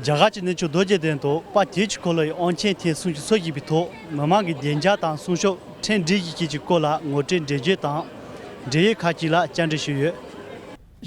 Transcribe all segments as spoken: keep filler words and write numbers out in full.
རྒྱ་གར་གྱི་གནས་མཆོག་རྡོ་རྗེ་གདན་དུ་དཔལ་དུས་ཀྱི་འཁོར་ལོ་ཡི་དབང་ཆེན་ཐེངས་སུམ་ཅུ་སོ་བཞི་པའི་ཐོག་མི་མང་གི་བདེ་འཇགས་དང་སྲུང་སྐྱོབ་ཁྲིམས་སྒྲིག་གཞི་བཅས་ཀྱི་སྐོར་ལ་ངོ་སྤྲོད་འགྲེལ་བརྗོད་དང་། འབྲེལ་ཡོད་ཁག་ཅིག་ལ་བཅར་འདྲི་ཞུས་ཡོད།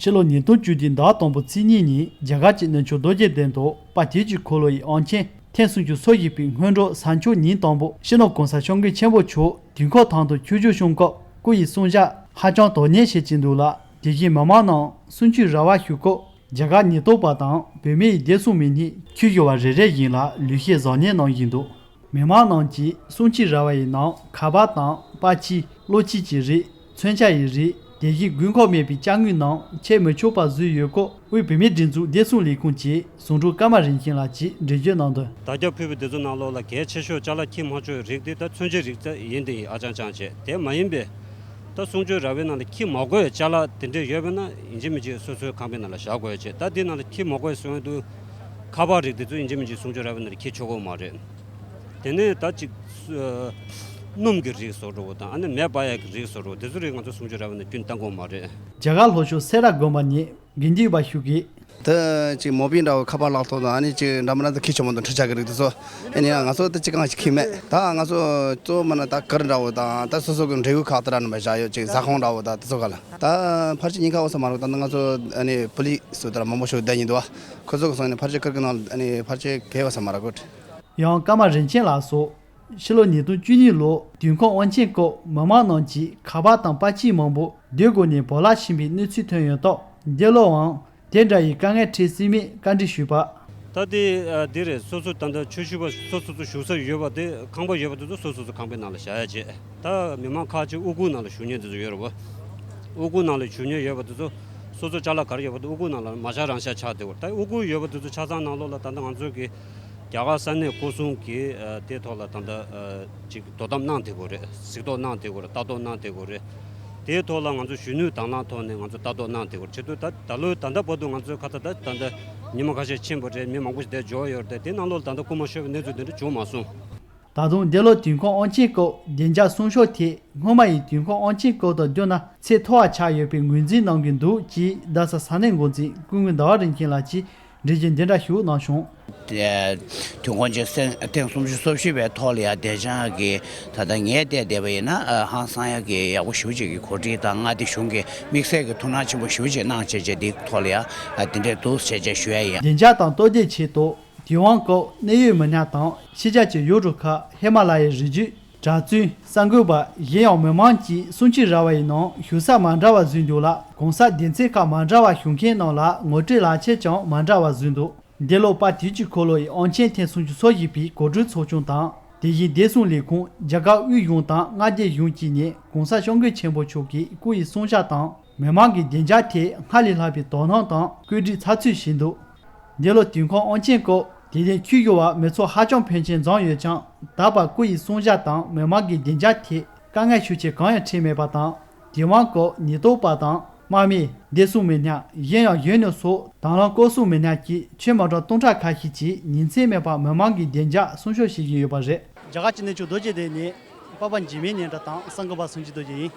ཕྱི་ལོ་ཉིས་སྟོང་བཅུ་བདུན་ཟླ་བ་དང་པོ་ཚེས་གཉིས་ཉིན་རྒྱ་གར་གྱི་གནས་མཆོག་རྡོ་རྗེ་གདན་དུ་དཔལ་དུས་ཀྱི་འཁོར་ལོ་ཡི་དབང་ཆེན་ཐེངས་སུམ་ཅུ་སོ་བཞི་པའི་སྔོན་འགྲོ་གཟའ་མཇུག་ཉིན་དང་པོ་སྤྱི་ནོར་གོང་ས་སྐྱབས་མགོན་ཆེན་པོ་མཆོག་དུས་འཁོར་ཐང་དུ་ཆིབས་བསྒྱུར་བྱུང་སྐབས་སྐུ་ཡི་གསུང་བཤད་ཧ་ཅང་དོ་མཉེས་བྱེད་ཀྱི་འདུག་ལ། དེ་བཞིན་མི་མང་ནང་གསུང་ཆོས་ར་བ་ཞུ་སྐབས་རྒྱ་གར་ཉེན་རྟོག་པ་དང་བོད་མིའི་བདེ་སྲུང་མི་སྣས་ཆིབས་བསྒྱུར་བ་རེ་རེ་བཞིན་ལ་ལེགས་བཤད་ཟབ་ཉན་གནང་བཞིན་འདུག་མི་མང་རྣམས་ཀྱིས་གསུང་ཆོས་ར་བ་ཡི་ནང་ཁ་པར་དང་པར་ཆས། གློག་ཆས་ཀྱི་རིགས། མཚོན་ཆ་ཡི་རིགས། དེ་བཞིན་དགོས་མཁོ་མེད་པའི་ཅ་དངོས་རྣམས་ཁྱེར་མི་ཆོག་པ་བཟོས་ཡོད་སྐོར་དབུས་བོད་མིའི་སྒྲིག་འཛུགས་བདེ་སྲུང་ལས་ཁུངས་ཀྱི་ཟུང་དྲུང་ཀརྨ་རིན་ཆེན་ལགས་ཀྱིས་འགྲེལ་བརྗོད་གནང་དོན། དར་ཁྱབ་ཕུལ་བའི་དེ་ཚོ་ནང་ལོགས་ལ་གལ་ཆེ་ཤོས་ཅ་ལག་ཁྱེར་མ་ཆོག་པའི་རིགས་དེ་ད་མཚོན་ཆའི་རིགས་ད་ཡིན་དེ་ཡིན། ཨ་ཅང་ཅང་བྱས། དེ་མ་ཡིན་པའི་ད་གསུང་ཆོས་ར་བའི་ནང་ལ་ཁྱེར་མ་དགོས་པའི་ཅ་ལག་དེ་འདྲས་ཡོད་པ་ན་ཡིན་གཅིག་མིན་གཅིག་སོ་སོའི་ཁང་པའི་ནང་ལ་བཞག་དགོས་བྱས། ད་དེ་ནང་ལ་ཁྱེར་མ་དགོས་པའི་གསུང་དུས་ཁ་པར་རིགས་དེ་ཚོ་ཡིན་གཅིག་མིན་གཅིག་གསུང་ཆོས་ར་བའི་ནང་ལ་ཁྱེར་ཆོག་གི་མ་རེད། དེ་ནས་ད་ཅིག་སྣུམ་གྱི་རིགས་བཟོ་འདྲ་བོ་དང་། ཨ་ནི་མེ་འབར་ཡག་གི་རིགས་བཟོ་འདྲ་བོ་དེ་ཚོ་རིགས་ང་ཚོ་གསུང་ཆོས་ར་བའི་ནང་རྒྱུན་བཏང་གི་མ་རེད། རྒྱ་གར་ལྷོ་ཕྱོགས་སེ་ར་དགོན་པ་ནས་དགེ་འདུན་པ་ཞིག་གིས། ད་ཅིག་མོ་པིན་འདྲ་བོ་ཁ་པར་ལག་ཐོག་དང་། ཨ་ནི་ཅིག་འདྲ་མི་འདྲ་ཚོ་ཁྱེར་ཆོག་མ་འདུག་འཕྲུལ་ཆས་ཀྱི་རིགས་དེ་ཚོ། ཨ་ནི་ང་ཚོ་ད་ཅིག་གང་ཞིག་ཁྱེར་མེད། ད་ང་ཚོ་གཙོ་བོ་མིན་ན་ད་གར་འདྲ་བོ་དང་། ད་སོ་སོ་གི་འབྲས་བུ་ཁག་ཏུ་ར་ནི་མ་བཞག་ཡོད། ཅིག་ཟ་ཁང་འདྲ་བོ་དང་དེ་ཚོ་ག་ལ། ད་ཕལ་ཆེར་ཉེན་ཁ་འོང་ས་མ་རེད། ད་ང་ཚོ་ཨ་ནི་པུ་ལིས་སུ་དེ་ར་མང་པོ་ཞིག་བསྡད་ཉིན་འདུག་བ། ཁོ་ཚོ་གི་སོང་ནས་ཕལ་ཆེར་གར་གི་ནང་ཨ་ནི་ཕལ་ཆེར་གས་ཡོད་ས་མ་རེད་གོ། ཡང་ཀརྨ་རིན་ཆེན་ལགས་སོགས། ཕྱི་ལོ་ཉིས་སྟོང་བཅུ་གཉིས་ལོར་དུས་འཁོར་དབང་ཆེན་སྐབས་མི་མང་རྣམས་ཀྱིས་ཁ་པར་དང་པར་ཆས་མང་པོ་སྡོད་དགོས་ནས་བོར་བརླག་ཕྱིན་པའི་གནས་ཚུལ་ཐོན་ཡོད་སྟབས། འདི་ལོའང་དེ་འདྲ་ཡི་དཀའ་ངལ་འཕྲད་སྲིད་མེད་བཀའ་འདྲི་ཞུས་པ། ད་དེ་ཨ་དེ་རེད། སོ་སོ་ད་ལྟ་ཆོས་ཞུ་བ་སོ་སོ་སོ་བཞུགས་ས་ཡོད་པ་དེ། ཁང་པ་ཡོད་པ་དེ་ཚོ་སོ་སོ་སོ་ཁང་པའི་ནང་ལ་བཞག་ཡ་བྱས། ད་མི་མང་ཁག་ཅིག་དབུ་གུར་ནང་ལ་བཞུགས་མཁན་དེ་ཚོ་ཡོད་རེད་བ། དབུ་གུར་ནང་ལ་བཞུགས་མཁན་ཡོད་པ་དེ་ཚོ་སོ་སོ་ཅ་ལག་ག་རེ་ཡོད་པ་དེ་དབུ་གུར་ནང་ལ་མ་བཞག་རང་བཞག་ཆགས་བསྡད་ཡོད་རེད། ད་དབུ་གུར་ཡོད་པ་དེ་ཚོ་ཆ་ཚང་ནང་ལོགས་ལ་ད་ལྟ་ང་ཚོ་གི་རྒྱ་གར་ས་གནས་སྐོར་སྲུང་གིས་ཨ་དེའི་ཐོག་ལ་ད་ལྟ་ཨ་ཅིག་དོ་དམ་གནང་བསྡད་ཡོད་རེད། གཟིགས་རྟོག་གནང་བསྡད་ཡོད་རེད། ལྟ་རྟོག་གནང་བསྡད་ཡོད་རེད། དེའི་ཐོག་ལ་ང་ཚོ་གཞོན་ནུའི་དང་བླངས་ཐོག་ནས་ང་ཚོ་ལྟ་རྟོག་གནང་བསྡད་ཡོད་རེད། བྱེད་དུས་ད་ད་ལོའི་ད་ལྟ་བར་དུ་ང་ཚོའི་ཁ་ཚ་ད་ད་ལྟ་ཉི་མ་ཁ་ཤས་ཕྱིན་པ་རེད། མི་མང་པོ་ཞིག་འདིར་འབྱོར་ཡོད་རེད། དེ་ནང་ལོགས་ལ་ད་ལྟ་སྐུལ་མ་ཤོར་བའི་གནས་ཚུལ་དེ་འདྲ་བྱུང་མ་སོང་། ད་དུང་འདི་ལོ་དུས་འཁོར་དབང་ཆེན་སྐབས་བདེ་འཇགས་སྲུང་སྐྱོབ་ཐད་སྔོན་མ་ཡི་དུས་འཁོར་དབང་ཆེན་སྐབས་དང་བསྡུར་ན་ཚད་མཐོ་བ་ཆགས་ཡོད་པའི་ངོས་འཛིན་གནང་གི་འདུག་ཅེས་རྡ་ས་ས་གནས་འགོ་འཛིན་སྐུ་ངོ་ཟླ་བ་རིན་ཆེན་ལགས་ཀྱིས་འགྲེལ་བརྗོད་འདི་འདྲ་ཞིག་གནང་བྱུང་། དེ་དུས་འཁོར་དབང་ཆེན་ཐེངས་སུམ་ཅུ་སོ་བཞི་པའི་ཐོག་ལ་ཡང་བདེ་འཇགས་ཀྱི་ད་ལྟ་ངས་བལྟས་བསྡད་པ་ཡིན་ན་ཧང་སང་ཡག་གི་ཡག་པོ་ཞེ་པོ་ཅིག་གི་གོ་སྒྲིག་དང་། མངའ་སྡེ་གཞུང་གི་དམིགས་བསལ་གྱི་ཐུགས་སྣང་ཆེན་པོ་ཞེ་པོ་ཅིག་གནང་བྱས་བྱས་འདིའི་ཐོག་ལ་ཡང་དེ་འདྲས་འདུག་ཟེར་བྱས་ཞུ་ཡ་ཡིན། བདེ་འཇགས་དང་སྟོབས་ལྡན་ཆེད་དུ། དུས་དབང་སྐབས་གནད་ཡོད་མི་སྣ་དང་ཕྱི་རྒྱལ་གྱི་ཡུལ་གྲུ་ཁག་ཧི་མ་ལ་ཡའི་རི་རྒྱུད། གྲྭ་བཙུན། གསར་འགོད་པ། གཞན་ཡང་མི་མང་གིས་གསུང་ཆོས་ར་བ་ཡི་ནང་བཞུགས་ས་མ་འདྲ་བ་བཟོས་འདུག་ལ། གོང་ས་སྡེ་ཚན་ཁག་མ་འདྲ་བ་བཞུགས་མཁན་རྣམས་ལ་ངོ་སྤྲོད་ལག་ཁྱེར་ཀྱང་མ་འདྲ་བ་བཟོས་འདུག་འདི་ལོ་དཔལ་དུས་ཀྱི་འཁོར་ལོ་ཡི་དབང་ཆེན་ཐེངས་སུམ་ཅུ་སོ་བཞི་པའི་གོ་སྒྲིག་ཚོགས་ཆུང་དང་། དེ་བཞིན་བདེ་སྲུང་ལས་ཁུངས། རྒྱ་གར་དབུས་གཞུང་དང་མངའ་སྡེ་གཞུང་བཅས་ནས་གོང་ས་སྐྱབས་མགོན་ཆེན་པོ་མཆོག་གི་སྐུ་ཡི་གསུང་བཤད་དང་། མི་མང་གི་བདེ་འཇགས་ཐད་སྔར་ལས་ལྷག་པའི་དོ་སྣང་དང་བཀོད་སྒྲིག་ཚགས་ཚུད་བྱས་འདུག་འདི་ལོ་དུས་འཁོར་དབང་ཆེན་སྐབས་དེ་རིང་ཆིབས་བསྒྱུར་བ་མི་ཚོགས་ཧ་ཅང་ཕོན་ཆེན་འཛོམས་ཡོད་ཀྱང་། ད་བར་སྐུ་ཡི་གསུང་བཤད་དང་མི་མང་གི་བདེ་འཇགས་ཐད་དཀའ་ངལ་ཤུགས་ཆེ་གང་ཡང་འཕྲད་མེད་པ་དང་། དེ་དབང་སྐབས་ཉེན་རྟོག་པ་དང་དམག་མི། བདེ་སྲུང་མི་སྣ། གཞན་ཡང་གཞོན་ནུ་སོགས་དང་བླངས་སྐོར་སྲུང་མི་སྣ་བཅས་ཁྱོན་མི་འདྲ་སྟོང་ཕྲག་ཁ་ཤས་ཀྱིས་ཉིན་མཚན་མེད་པར་མི་མང་གི་བདེ་འཇགས་སྲུང་སྐྱོབ་བྱེད་བཞིན་ཡོད་པ་རེད། རྒྱ་གར་གྱི་གནས་མཆོག་རྡོ་རྗེ་གདན་ནས་པ་པ་འཇིགས་མེད་སྙན་གྲགས་དང་གསར་འགོད་པ་སུང་ཅི་རྡོ་རྗེ་ཡིན།